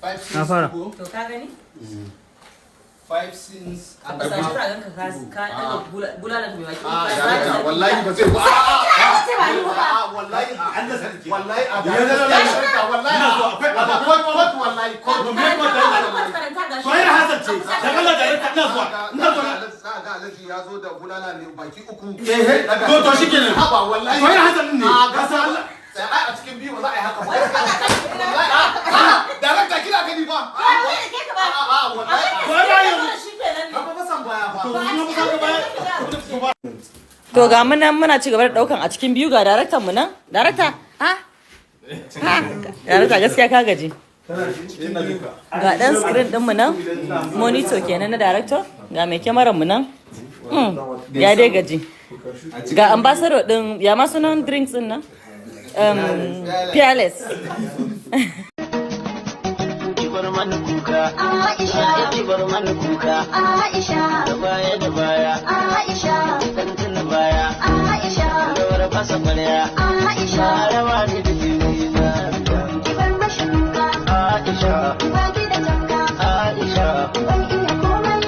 Five scenes Na fara. to go. To, ka gani? Five scenes. A bisa shi za ka ka daga bulala mai baki. Ah, darakta, wallahi ba zai ba. Ce ba yi ba. Ah, wallahi a Allah sarki. Wallahi a Ya, ya, ya, ya. darakta, wallahi Ina zuwa, akwai wallahi court, court, wallahi court. To me court da Karanta ga To ai rahasar ce. Dan Allah, darakta, ina zuwa. Ina zuwa. Ga Alhaji ya zo da bulala mai baki uku. Eh, to shikenan. Haba, wallahi. To ai rahasar ne. Ah, Ka san Allah. Sai ai a cikin biyu ba za a yi haka ba. Wallahi, ah, darakta, kina gani ba? Ah, wallahi. To ai ba yanzu. Ka fa san baya fa. To ni ba ka baya. To ba. To, ga mu nan muna ci gaba da daukan a cikin biyu. Ga daraktan mu nan. Darakta, ha? Ha, darakta, gaskiya ka gaji. Ga dan screen din mu nan, monitor kenan na director, ga mai kyamarar mu nan. Ya dai gaji. Ga ambassador din, ya ma sunan drinks din nan? Peerless. Ki bar mana kuka. Aisha. Ki bar mana kuka. Aisha. Da baya da baya. Aisha. Dan tuna baya. Aisha. Rawar fasa kwarya. Aisha. Rawa ne da jini na. Ki bar mashi kuka. Aisha. Ba ki da tamka. Aisha. Ban iya komai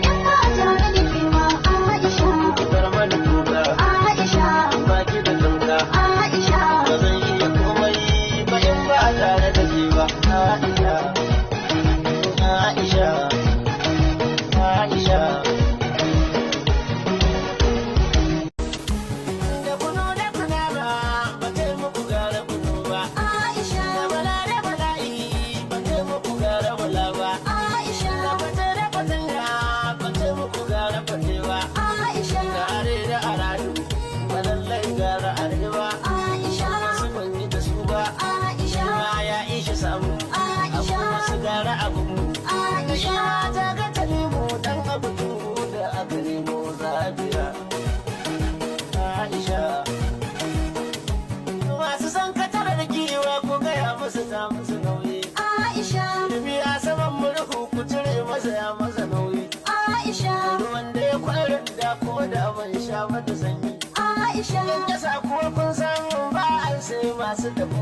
in ba tare da ke ba. Aisha. Ki bar mana kuka. Aisha. Ba ki da tamka. Aisha. Ba zan iya komai ba in ba tare da ke ba. Aisha, Aisha, Aisha. Da kunu da kunama ba kai muku gara kunu ba. Aisha. Da bala da bala'i ba kai muku gara bala ba. Aisha. Da fate da fatanga ba kai muku gara fate ba. Aisha. Da are da aradu ba lallai gara arewa. Aisha. Wasu ban yi da su ba. Aisha. Ma ya ishe samu. Abu Aisha. wasu gara abu mu. Aisha. Ta ga ta nemo dan abu da aka nemo zabiya. Aisha. Masu san katar da giwa, ko gaya musu ta musu nauyi. Aisha. Ilimi a saman murhu, ku cire masa, ya masa nauyi. Aisha. Ruwan da ya kwarin da ko da ban sha mata sanyi. Aisha. Kasa kuwa kun san ba an sai masu tafi.